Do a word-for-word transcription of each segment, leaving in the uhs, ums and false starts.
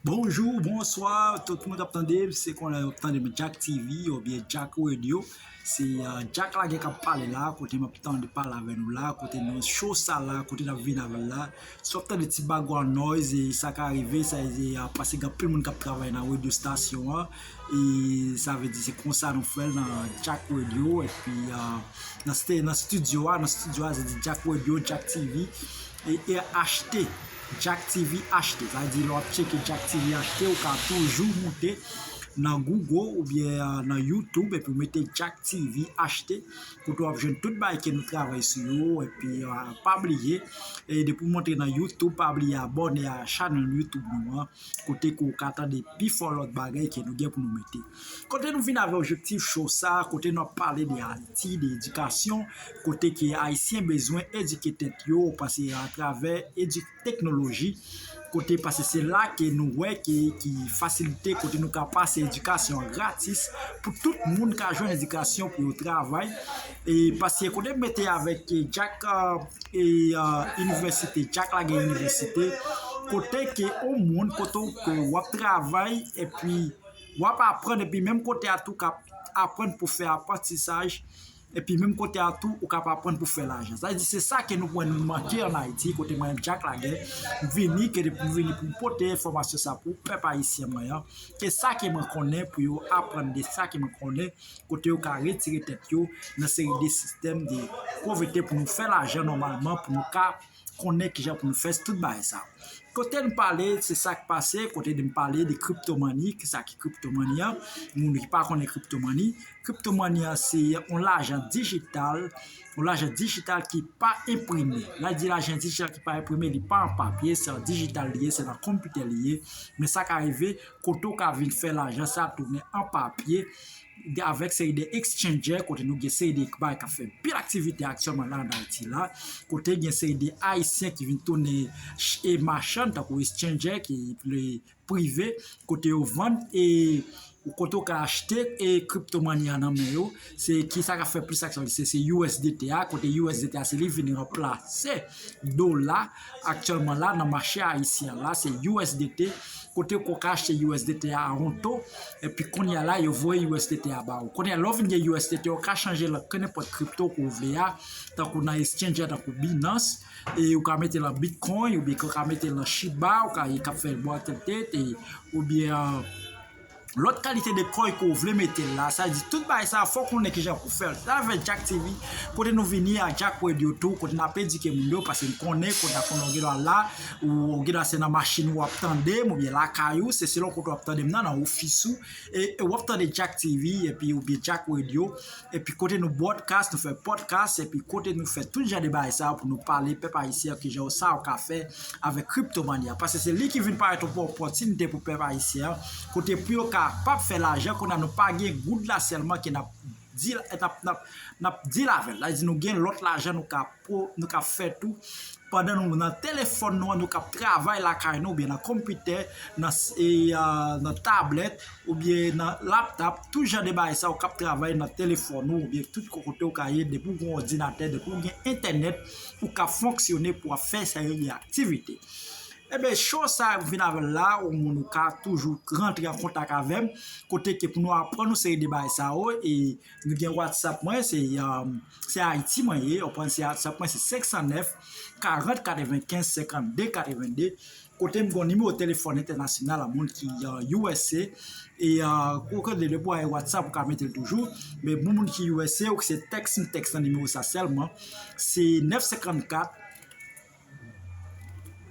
Bonjou, bonswa, tout moun k ap tande m, se konnen yo ap tande m Jack T V oubyen Jack Radio. Se uh, Jack Lagè k ap pale la, kote m ap tande pale avè nou la, kote nan show sa la, kote n ap vin avè l la. Si w ap tande ti background noise, e sa ka rive, sa e uh, paske gen anpil moun k ap travay nan radyo stasyon an, e sa vle di se konsa nou fè l nan Jack Radio, epi uh, nan, st- nan studio a, nan studio a, se di Jack Radio, Jack T V, e, e achte. Jack T V achte. Sa vle di lè w ap tcheke Jack T V achte, ou ka toujou moute nan Google oubyen uh, nan YouTube epi w mete Jack T V achte. Kote w ap jwenn tout bagay ke nou travay sou yo, epi uh, pa bliye, e depi w monte nan YouTube, pa bliye abòne a chanèl YouTube nou an, kote ke w ka tande pifò lòt bagay ke nou gen pou nou mete. Kote nou vin avè objektif show sa, kote nou ap pale de Ayiti, de edikasyon, kote ke Ayisyen bezwen edike tèt yo, paske atravè edi- teknoloji, kote paske se la ke nou wè ke ki fasilite kote nou ka pase edikasyon an gratis pou tout moun ka jwenn edikasyon pou yo travay. E paske kote m mete avèk e Jack uh, e uh, inivèsite, Jack Lagè inivèsite, kote ke yon moun kote w ke w ap travay epi w ap aprann epi menm kote a tou k ap aprann pou fè aprantisaj. Epi menm kote a tou, ou ka pa aprann pou fè lajan. Sa vle di se sa ke nou wè nou manke ann Ayiti, kote mwen Jack Lagè, m vini, ke depi m vini pou m pote enfòmasyon sa pou pèp ayisyen mwen an, ke sa ke mwen konnen pou yo aprann de sa ke mwen konnen, kote yo ka retire tèt yo nan seri de sistèm de povrete pou nou fè lajan nòmalman, pou nou ka konnen kijan pou nou fè tout bagay sa. Kote n pale, se sa k pase, kote n pale de crypto money, ki sa ki crypto money an, moun ki pa konnen crypto money, crypto money an se yon lajan dijital, yon lajan dijital ki pa enprime. Lè di lajan dijital ki pa enprime, li pa an papye, se an dijital li ye, se nan konpitè li ye. Men sa ka rive, kote w ka vin fè lajan sa tounen an papye, avèk seri de exchanger, kote nou gen seri de bagay k ap fè pil aktivite aktyèlman la ann Ayiti la, kote gen seri de Ayisyen ki vin tounen ch- e machann, tankou exchanger, ki le prive, kote yo vann e kote w ka achte e crypto money an nan men yo, se ki sa k ap fè plis aktyalite, se U S D T a, kote U S D T a se li vin ranplase dola aktyèlman la nan mache ayisyen an la, se U S D T, kote w ka achte U S D T a a yon to, epi kounye a la, yo voye U S D T a ba ou. Kounye a, lè w vin gen U S D T, ou ka chanje l an nenpòt kripto ke w vle a, tankou nan exchanger, tankou Binance, e ou ka mete l an Bitcoin, oubyen ou ka mete l an Shiba, ou ka, e k ap fè volatilite, e, oubyen, euh, lòt kalite de coin ke w vle mete l la. Sa vle di, tout bagay sa, fòk ou konnen kijan pou fè l. Sa avè Jack T V, kote nou vini a Jack Radio tou, kote n ap edike moun yo, paske n konnen, kote n ap konnen w gen dwa la, ou, ou gen dwa se nan machin ou ap tande m, oubyen lakay ou, se selon kote w ap tande m nan, nan ofis ou, e, e w ap tande Jack T V, epi oubyen Jack Radio, epi kote nou broadcast, nou fè podcast, epi kote nou fè tout jan de bagay sa pou nou pale pèp ayisyen an kijan sa yo ka fè avèk crypto money a. Paske se li ki vin parèt yon opòtinite pou pèp ayisyen an, kote pou yo kapab fè lajan, kounye a nou pa gen goud la sèlman ke n ap deal, n ap, n ap, n ap deal avè l. Sa vle di nou gen lòt lajan nou ka, nou ka fè tou. Pandan nou nan telefòn nou an, nou k ap travay lakay nou, oubyen nan konpitè, nan, e, a, nan tablèt, oubyen nan laptop, tout jan de bagay sa ou k ap travay nan telefòn ou, oubyen tout kote ou ka ye, depi ou gen òdinatè, depi ou gen entènèt, ou ka fonksyone pou w ap fè seri de aktivite. Ebyen, show sa a vin avè l la, ou moun ou ka toujou rantre an kontak avè m, kote ke pou nou aprann nou seri de bagay sa yo, e nou gen WhatsApp mwen, se, um, se Ayiti mwen ye, ou konprann, se WhatsApp mwen, se senk san nèf, karant, katrevenkenz, senkannde, katrevende. Kote m gen yon nimewo telefòn entènasyonal a moun ki, uh, U S A, e, uh, ou ka depi w al WhatsApp, ou ka mete l toujou, men pou moun ki U S A, ou se tèks m, tèks nan nimewo sa sèlman, se nèf senkannkat,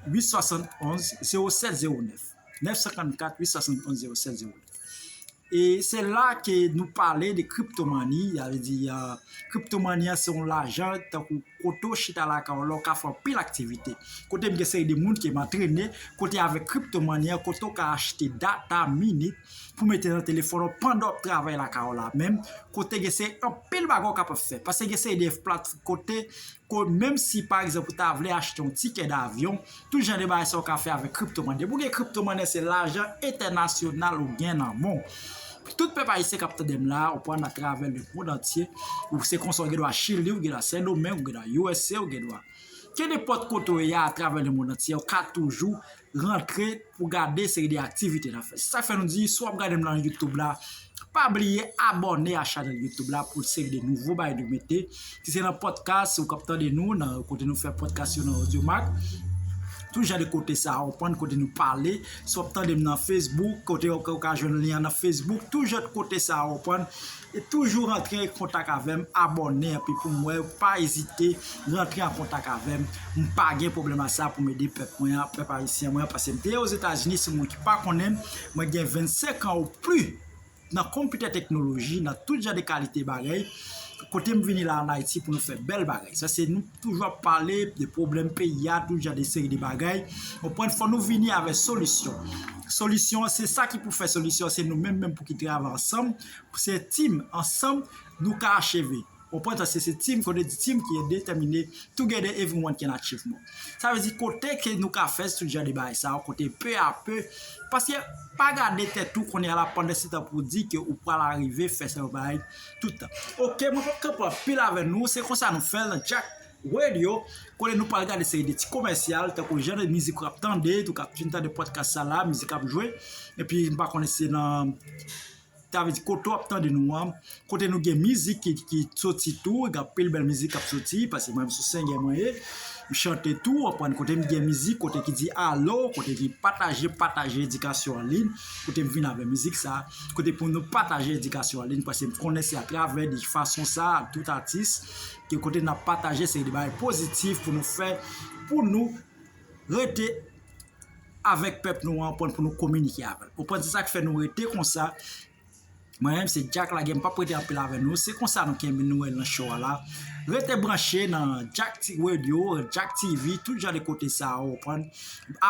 uit swasannonz, zewo sèt zewo nèf. Nèf senkannkat, uit swasannonz, zewo sèt zewo nèf. E se la ke nou pale de crypto money, sa vle di, uh, crypto money an se yon lajan tankou kote w chita lakay ou la, ou ka fè anpil aktivite. Kote m gen seri de moun ke m antrene, kote avèk crypto money an, kote w ka achte data minit pou mete nan telefòn ou pandan w ap travay lakay ou la menm, kote gen seri anpil bagay ou kapab fè. Paske gen seri de plat kote Ko, menm si, pa egzanp, ou ta vle achte yon tikè davyon, tout jan de bagay sa ou ka fè avèk crypto money. Depi w gen crypto money, se lajan entènasyonal ou gen nan men w. Tout pèp ayisyen k ap tande m la, ou konprann, atravè lemonn antye, ou se konsa ou gen dwa Chili, ou gen dwa Sendomeng, ou gen dwa U S A, ou gen dwa kenenpòt kote w ye a atravè lemonn antye, ou ka toujou rantre pou gade seri de aktivite n ap fè. Se sa k fè nou di, si w ap gade m nan YouTube la, pa bliye abòne a chanèl YouTube la pou seri de nouvo bagay nou mete. Si se nan podcast, ou k ap tande nou, nan kote nou fè podcast yo nan Audiomack, tout jan de kote sa, ou konprann, kote nou pale. Si w ap tande m nan Facebook, kote ou ka jwenn lyen an nan Facebook, tout jan de kote sa, ou konprann. E toujou rantre an kontak avè m, abòne, epi pou m wè, pa ezite rantre an kontak avè m. M pa gen pwoblèm a sa pou m ede pèp mwen an, pèp ayisyen mwen an, paske m te Ozetazini, si moun ki pa konnen m, mwen gen vennsenk an ou plis nan konpitè, teknoloji, nan tout jan de kalite bagay. Kote m vini la ann Ayiti pou nou fè bèl bagay. Sa se nou toujou ap pale de pwoblèm peyi a, tout jan de seri de bagay. Ou konprann, fò nou vini avèk solisyon. Solisyon an, se sa ki pou fè solisyon an, se nou menm menm pou ki travay ansanm. Se team, ansanm, nou ka acheve. Ou konprann, sa se, se team, kote di team ki detèmine, together everyone can achieve more. Sa vle di kote ke nou ka fè tout jan de bagay sa yo, kote peu à peu. Paske pa gade tèt ou kounye a la pandan se tan pou di ke ou pral arive fè sa yo bagay tout tan. Oke, mwen p ap kanpe anpil avè nou, se konsa nou fè l nan Jack Radio, kote nou pral gade seri de ti komèsyal, tankou jan de mizik w ap tande, ou k ap fin tande podcast sa la, mizik ap jwe, epi m pa konnen si se nan Sa vle di kote w ap tande nou an, kote nou gen mizik ki, ki soti tou, gen anpil bèl mizik k ap soti, paske mwen menm se yon sengè mwen ye, m chante tou, w konprann, kote m gen mizik, kote ki di alo, kote ki pataje, pataje edikasyon an liy, kote m vin avè mizik sa, kote pou nou pataje edikasyon an liy, paske m konnen se atravè de fason sa, tout atis, ke kote n ap pataje seri de bagay pozitif pou nou fè, pou nou rete avèk pèp nou an, w konprann, pou nou kominike avè l. W konprann, se sa k fè nou rete konsa. Mwen menm, se Jack Lagè, m p ap rete anpil avè nou. Se konsa nou kenbe nou nan show a la. Rete branche nan Jack T-, Radio, Jack T V, tout jan de kote sa a, w konprann.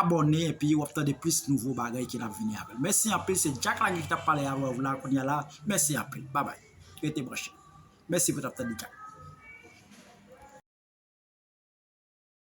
Abòne, epi w ap tande plis nouvo bagay ki n ap vini avè l. Mèsi anpil, se Jack Lagè ki t ap pale avè w la, kounye a la. Mèsi anpil. Babay. Rete branche. Mèsi pou t ap tande Jack.